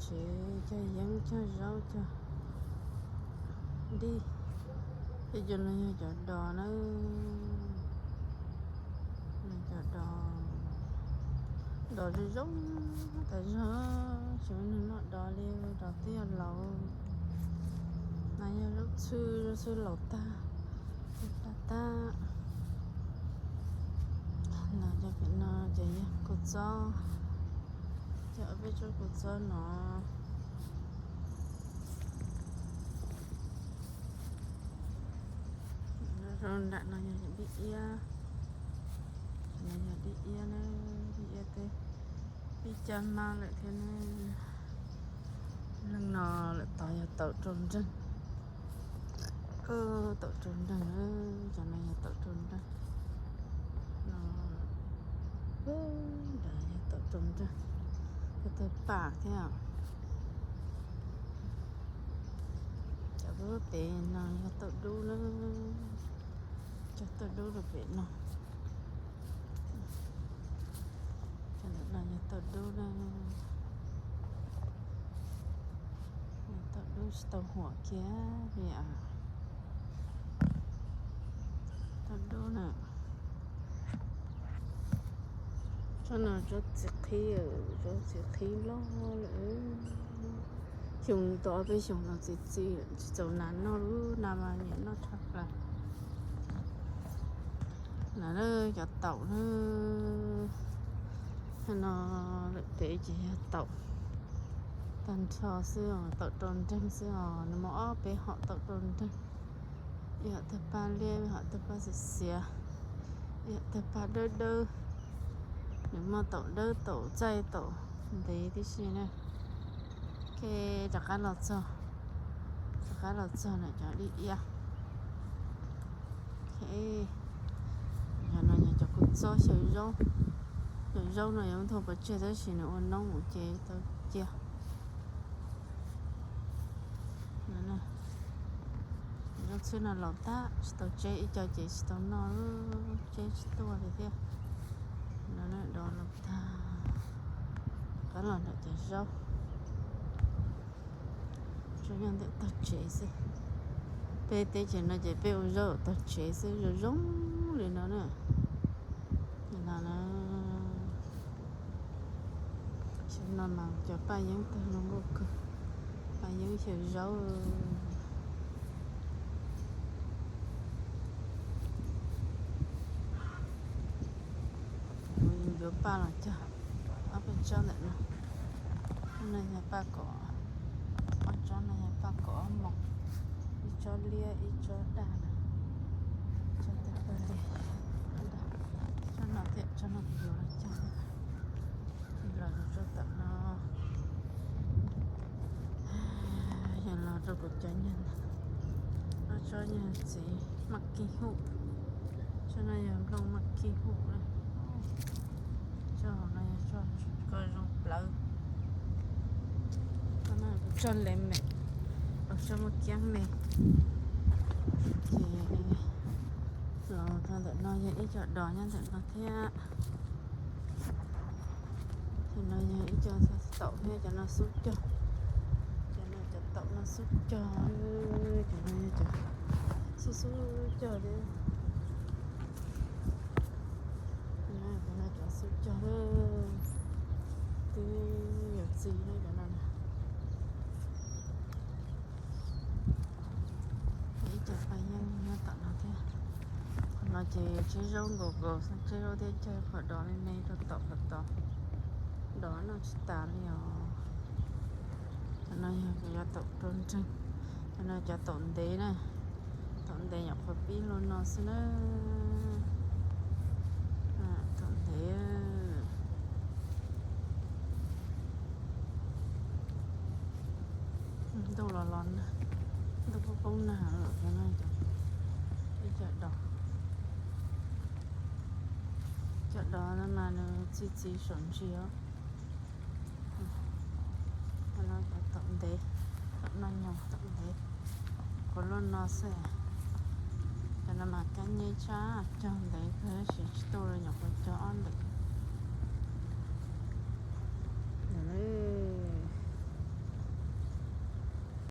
tsev cog yeeb cog zaub cog dib. Tej cov no yog cov dos na, cov dos, dos zoo zoo tas zog, tsis muaj neeg noj dos li, dos twb yog laus. No yog zaub txhwb, zaub txhwb laus tag, tag tag. Los cov pem no ces yog kua txob, cov peb tsob kua txob no. Rau nram no yog dib iab, no yog dib iab na, dib iab twb pib cab mab lawm thiab na. Leej no lawm tod yog taum rau nreeg, taum rau nreeg, cov no yog taum rau nreeg, no nrad yog taum rau nreeg, yog tawg paj thiab. Cov pem no yog taum dub na, cov taum dub rau pem no. Cov ntawm no yog taum dub na, taum dub tsis tau huam kiag li. Taum dub na, tsob no tsob txiv qhib, tsob txiv qhib loj lawm. Xyoo tau ob peb xyoos no txiv txiv tsis txaus nas noj, lub nas mas nyiam noj tshaj plaws. Nas na, cov taum na, no lawm pem ces yog taum tag nrho xwb os, taum rau nreeg xwb os, nws muaj ob peb hom taum rau nreeg. Ib hom tawg paj liab, ib hom tawg paj xiav xiav, ib hom tawg paj dawb dawb. Nws muaj taum dawb taum txaij taum ntev tib si na. Ces rov qab los txog, rov qab los txog ntawm cov dib iab. Yog no yog cov kua txob xyaw zaub. Xyaw zaub no yuav muab thauj pov tseg tab sis nws ua noob mus ces tau cia. Zaub txhwb no laus tag tsis tau tseb, ib co ces tsis tau noj, tseb tsis tuaj li thiab. No dos los tag, rov qab los nram cov zaub. Zaub nyob ntawm tog tsev xwb. Peb teb chaws no ces peb ua zaub tog tsev xwb, zoo zoo li no na. No na, no mas cov paj yeeb tag zoo nkauj kawg, paj yeeb xyaw zaub. Kuv yuav paj los cog ob peb tsob ntawm no. Tsob no yog paj kom, ob tsob no yog paj kom ob moos, ib tsob liab ib tsob daj na. Tsob tawg paj liab, tsob no thiab tsob no kuv yuav los cog. Los rau tsob tom no, yog los rau kuv cov nyuag, ob tsob nyuag txiv maj kij huj. Tsob no yog nplooj maj kij huj na. Tsob hauv no yog tsob ko zoo plawv. Tsob lev mem, tsob muaj kiab me. Ces los rau ntawm no yog ib co dos nyob ntawm no thiab. Cov no yog ib co taum thiab, cov no xub cog. Cov no cov taum no xub cog, cov no yog cov xub xub cog thiab. Cov no cov xub cog, twb yuav txi na cov no. Ib co paj yeeb nyob tom no thiab. Qhov no ces tseb zaub nkaus nkaus, tseb zaub thiab cog qhov dos me me rau tom qhov tod. Dos noj tsis tas li os. Cov no yog cov taum rau nreeg, cov no cov taum ntev na. Taum ntev nyuam qhuav pib luaj no xwb na. Taum ntev. Ntuj los los nag, ntuj poob poob nag lawm no. Ib co dos, co dos no mas nws txi txiv saum ntsis os. No cov taum ntev, taum noj nyoos taum ntev, qhuav luaj no xwb. Cov no mas kab nyeb tshaj, cog ntev kawg tab sis tsis tuaj li, nyuam qhuav cog ob ntawm